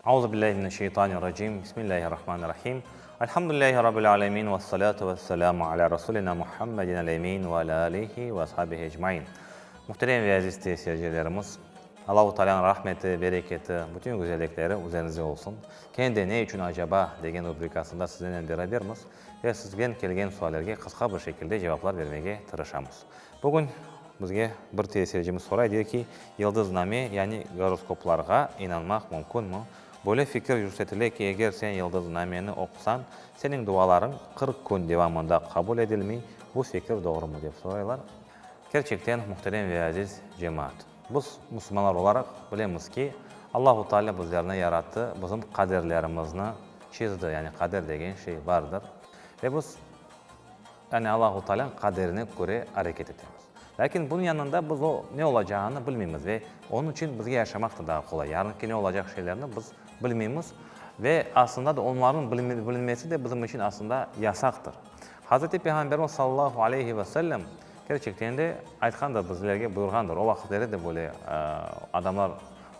Auzu billahi mineşşeytanirracim. Bismillahirrahmanirrahim. Elhamdülillahi Rabbil alemin. Vessalatu vesselamu ala Rasulina Muhammedin el-emin ve ala alihi ve ashabihi ecmain. Muhterem ve aziz seyircilerimiz, Allahu Taalânıñ rahmeti, bereketi, bütün güzellikleri üzeriñizde olsun. Kene de Ne içün acaba? degen rubrikasında sizlernen berabermiz ve sizden kelgen suallerge qısqa bir şekilde cevaplar bermege tırışamız. Bugün bizge bir tesircimiz soray, dey ki, yıldızname, yani goroskoplarğa inanmaq mümkünmi? Böyle fikir yürsetile ki, eger sen yıldıznameni oqusañ, seniñ dualarıñ 40 kün devamında qabul edilmey, bu fikir doğrumı, dep soraylar. Kerçekten, muhterem ve aziz cemaat, biz, musulmanlar olaraq, bilemiz ki, Allahu Teala bizlerni yarattı, bizim qaderlerimizni çizdi, yani qader degen şey bardır ve biz, Yani Allahu Taalânıñ qaderine köre areket etemiz. Lâkin bunıñ yanında biz o ne olacağını bilmeymiz ve onıñ içün bizge yaşamaq da daa qolay. Yarınki ne olacaq şeylerni biz bilmeymiz ve aslında da onlarnıñ bilinmesi de bizim içün aslında yasaqtır. Hazreti Peyğamberimiz sallallahu aleyhi ve sellem kerçekten de aytqandır, bizlerge buyurğandır. O vaqıtları da böyle adamlar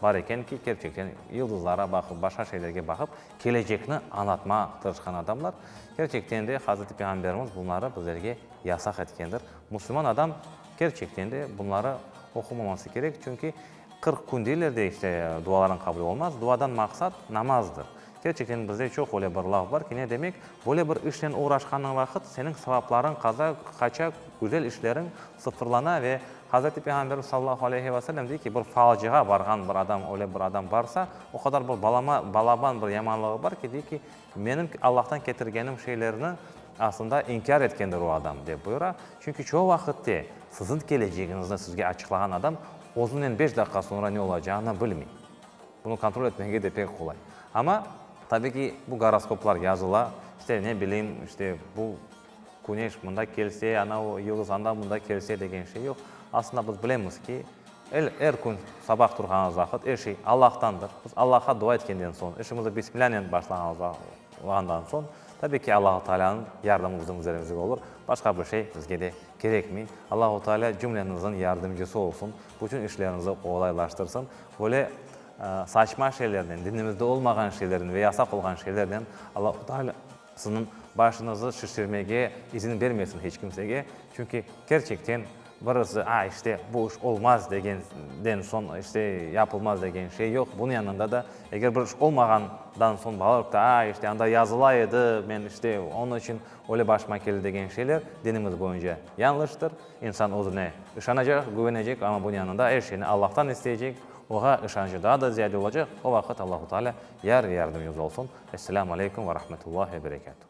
bar eken ki, kerçekten yıldızlara baqıp, başqa şeylerge baqıp, Kelecekni añlatmağa tırışqan adamlar, kerçekten de Hazreti Peyğamberimiz bunları bizlerge yasaq etkendir. Musulman adam kerçekten de bunları oqumaması kerek, çünki 40 kün deyler de işte dualarıñ qabul olmaz, duadan maqsat namazdır. Kerçekten bizde çoq öyle bir laf bar ki, ne demek, böyle bir işnen oğraşqanıñ vaqıt seniñ savaplarıñ qaza, qaça, güzel işleriñ sıfırlana ve Hazreti Peyğamberimiz sallallahu aleyhi ve sellem dey ki, bir falcığa barğan bir adam, öyle bir adam barsa, o qadar bir balama, balaban bir yamanlığı bar ki, dey ki, menim Allahtan ketirgenim şeylerni aslında inkâr etkendir o adam, dep buyura. Çünki çoğu vaqıtte siziñ kelecegiñizni sizge açıqlağan adam özünen beş daqqa soñra ne olacağını bilmey. Bunı kontrol etmege de pek qolay. Amma, tabi ki, bu goroskoplar yazıla, işte, ne bileyim, işte, bu Küneş mında kelse, ana o yıldız anda-mında kelse degen şey yoq. Aslında biz bilemiz ki, el er kün sabah turğanımız vaqıt er şey Allahtandır. Biz Allahqa dua etkenden soñ, işimizni Bismillânen başlağandan soñ, tabiy ki, Allahu Taalânıñ yardımı bizim üzerimizge olur. Başqa bir şey bizge de kerekmey. Allahu Taalâ cümlemizniñ yardımcısı olsun, bütün işlerimizni qolaylaştırsın. Böyle saçma şeylernen, dinimizde olmağan şeylernen ve yasaq olğan şeylernen Allahu Taalâ Sizniñ başıñızı şişirmege izin bermesin hiç kimsege, çünki kerçekten birisi, a, işte, bu iş olmaz degenden soñ, işte, yapılmaz degen şey yoq. Bunıñ yanında da, eger bir iş olmağandan soñ barıp da, a, işte, anda yazıla edi, men, işte, onıñ içün öyle başıma keldi degen şeyler dinimiz boyunca yañlıştır. İnsan özüne işanacaq, güvenecek, amma bunıñ yanında er şeyni Allahtan isteycek, oğa işançı daa da ziyade olacaq, o vaqıt Allahu Teala yar ve yardımcımız olsun. Esselâmu aleykum ve rahmetullahi ve berekâtuh.